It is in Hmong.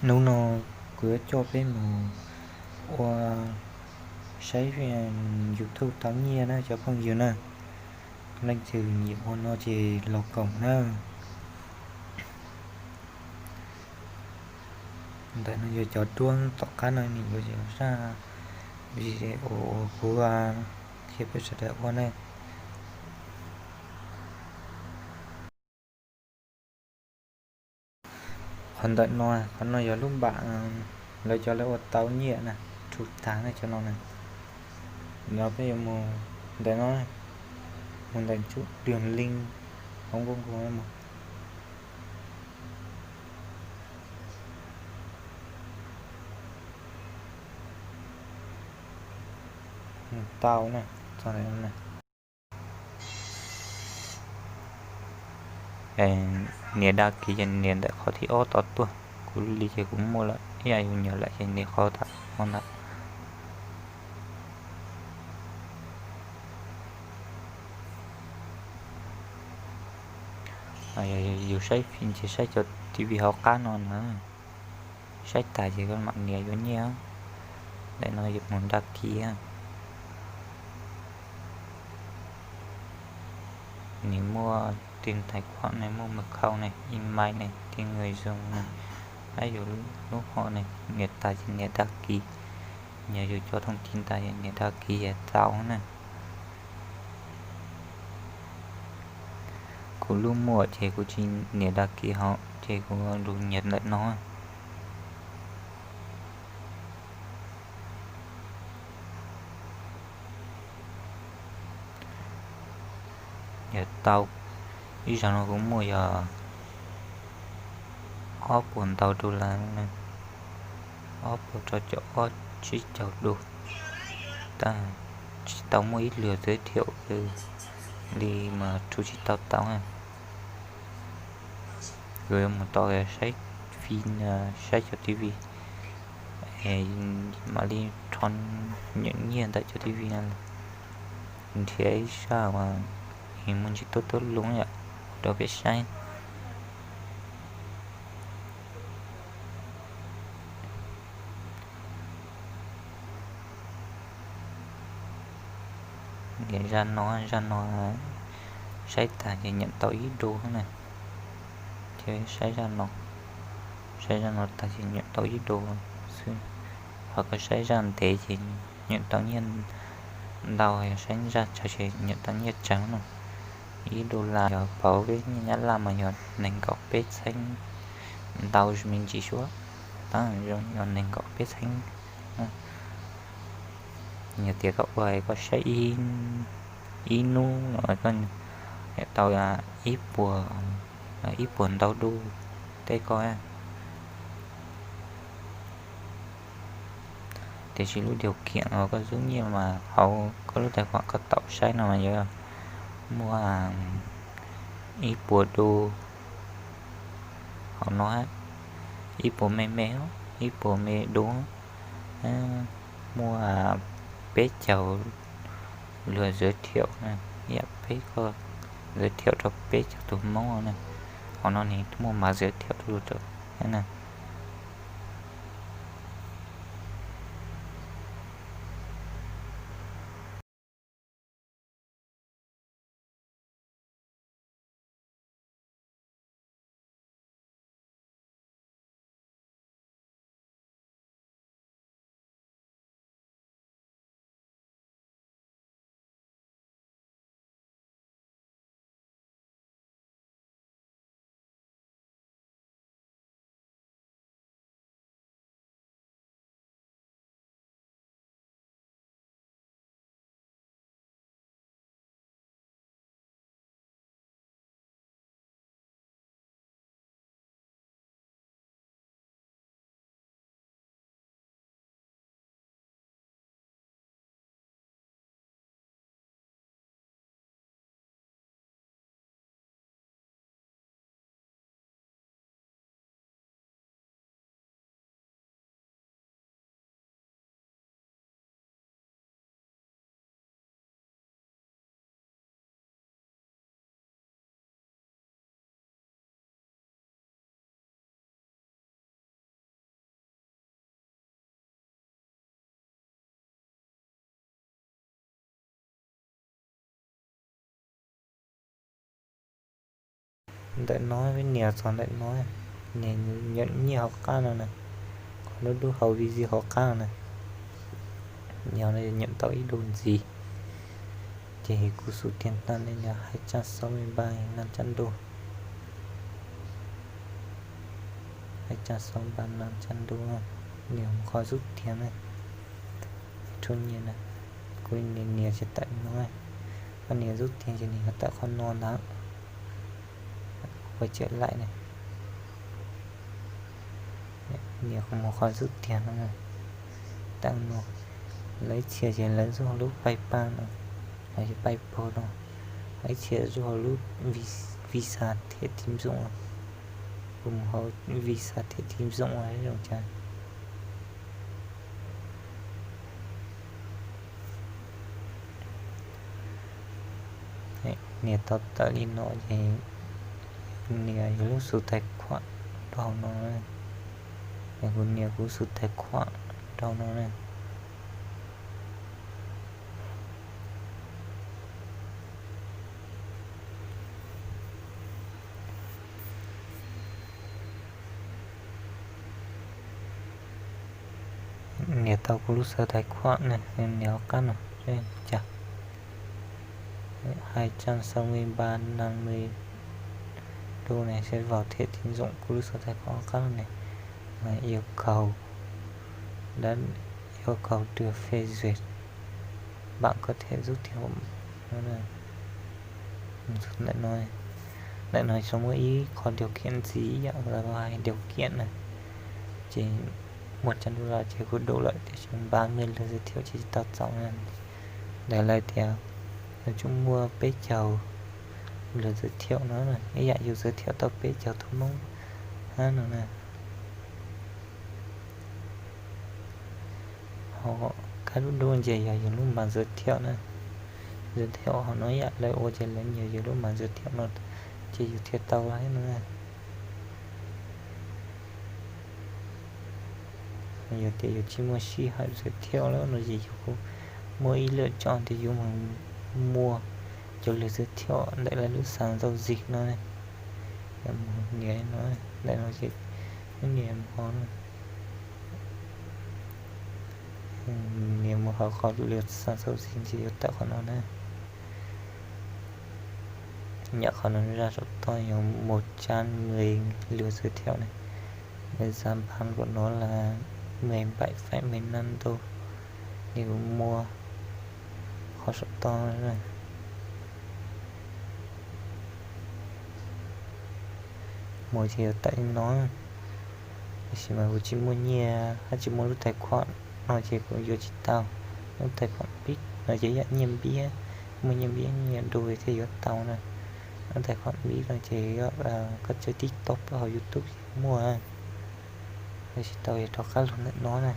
Hnub no kuv yuav coj peb mus ua saib YouTube tau nyiaj na cov phooj ywg na. Leej twg nyiam ua no ces los koom na. Ntawm no yog cov duab tom qab no nws yuav zaj video uas kuv qhia peb sawv daws ua na. Qhov ntawm no, qhov no yog lub npam lawv cov lawv ua tau nyiaj na, rhu tag na cov no na. No peb yuav mus ntawm no, mus ntawm tus dwg link hauv Google no mus. Mus tau na, txog ntawm no na. Nias dag kis ces nias ntawm qhov thib ob tod tuaj. Kuv li ces kuv muaj lawm, ib yam yus nyuam lawm ces nias qhov tom no ntawd. Yus saib fim ces saib cov T V hauv qab no na. Saib tas ces koj mam nias yuav nyiaj. Ntawm no yus mus dag kis. Nws muaj tiv tais khuam ne, muaj mật khẩu ne, email ne, tiv người dùng ne, ab yus lub hom ne, nias tas ces nias dag kis. Yog yus cov thooj tin tas ces nias dag kis es tau na. Kuv lub muaj ces kuv tsis nias dag kis hauv ces kuv lus nias ntawm no. Yog tau, ib zaug no kuv muaj yog ob puas ntau dollar, ob puas rau caum ob tsib caug du, tab tsis tau muaj ib lwg giới thiệu li mas rhu tsis tau tau. Kuv yuav mus tau saib fim, saib cov T V, mam li rho nyiaj ntawm cov T V no, nrhiav ib zaj uas muaj ntsis tuab tuab loo yom, rau peb saib. Nias zaj no, zaj no saib tas ces nyeem tau ib du na. Ces saib zaj no, saib zaj no tas ces nyeem tau ib du xwb. Ho koj saib zaj ntev ces nyeem tau nyiaj ntau, yog saib zaj tsawg ces nyeem tau nyiaj tsawg no. Ib du las yog pauv peb nyiaj Nyab Laj mas yog nees nkaum peb txheeb, ntau me ntsis suab, tab zoo yog nees nkaum peb txheeb. Yog tias koj ua koj saib ib hnub no koj tau ib puas, ib puas ntau du tej ko. Tiam sis lub điều kiện uas koj xub nyiaj mas hauv koj lub tais khuam koj tau saib no mas yuav muaj ib puas du hauv no, ib puas me me, ib puas me du, muaj peb caug lượt giới thiệu na, ib yam peb koj giới thiệu rau peb caug tus Hmoob na. Qhov no nws muaj mã giới thiệu rau na. Ntawm no peb nias txog ntawm no, nias nyeem nyiaj hauv qab no na, qhov dub dub hauv video hauv qab no na, yog no nyeem tau ib du ntxiv. Ces kuv xub tiag no nej nias hai trăm sáu mươi ba năm trăm đô, hai trăm sáu mươi ba năm trăm đô, nias mus qhov xub tiag na, rub nyiaj na, kuv nias nias tsis tawm no, koj nias xub tiag ces nws yuav tawm qhov no ntag. Quay trở lại na, nias mus qhov xub tiag no, tawm no, lawv ib txhia ces lawv zub hauv lub PayPal no, los yog PayPal no, ib txhia zub hauv lub Visa thẻ tín dụng, kuv mus hauv Visa thẻ tín dụng zoo cas. Nias tau tawm li no ces nias yus lub số tài khoản rau hauv no, kuv nias kuv số tài khoản rau no na. Nias tau kuv lub số tài khoản na, nias hauv qab no, cas hai trăm sáu mươi ba năm mươi đô này sẽ vào thẻ tín dụng, kuv lub số tài khoản hauv qab no ne, yêu cầu đã, yêu cầu được phê duyệt, bạn có thể rút tiền. Ntawm no, ntawm no tseem muaj ib qho điều kiện ntxiv ib yam li hais điều kiện na, ces muaj tsawg lub los ces kuv dub lawm tiam sis ba mươi lượt giới thiệu ces tsis tau txaus na. Ntawd lawv tias yuav tsum muaj peb caug lượt giới thiệu no, ib yam yus giới thiệu tau peb caug tus Hmoob hab no na. Ho kab dub dub ces yog yus lub mã giới thiệu na. Giới thiệu hauv no ib yam lawv ua ces lawv nias yus lub mã giới thiệu no ces yus thiaj tau no. Yog tias yus tsis muaj sij hawm giới thiệu lawm no ces yus kuj muaj ib lượt chọn tias yus mus mua cov lượt giới thiệu ntawm lawv lub sàn giao dịch no. Mus nias no, ntawm no ces nias mus hauv, nias mus hauv qhov lượt sàn giao dịch ces yuav tawm qhov no na. Yam qhov no zaj saum toj yog một trăm mười lượt giới thiệu này. Giá bán của nó là mười bảy phẩy mười lăm đô. Nws kuv mua qhov saum toj mus ces yuav tawm li no. Tiam sis mas kuv tsis muaj nyiaj hab tsis muaj lub tài khoản no ces kuv yuav tsis tau. Lub tài khoản Pix no ces yam nyiaj npiab, muaj nyiaj npiab nyiaj du thiaj yuav tau na. Lub tài khoản Pix no ces koj tsev TikTok hauv YouTube ces muaj, yuav tsis tau yog rov qab los ntawm no na.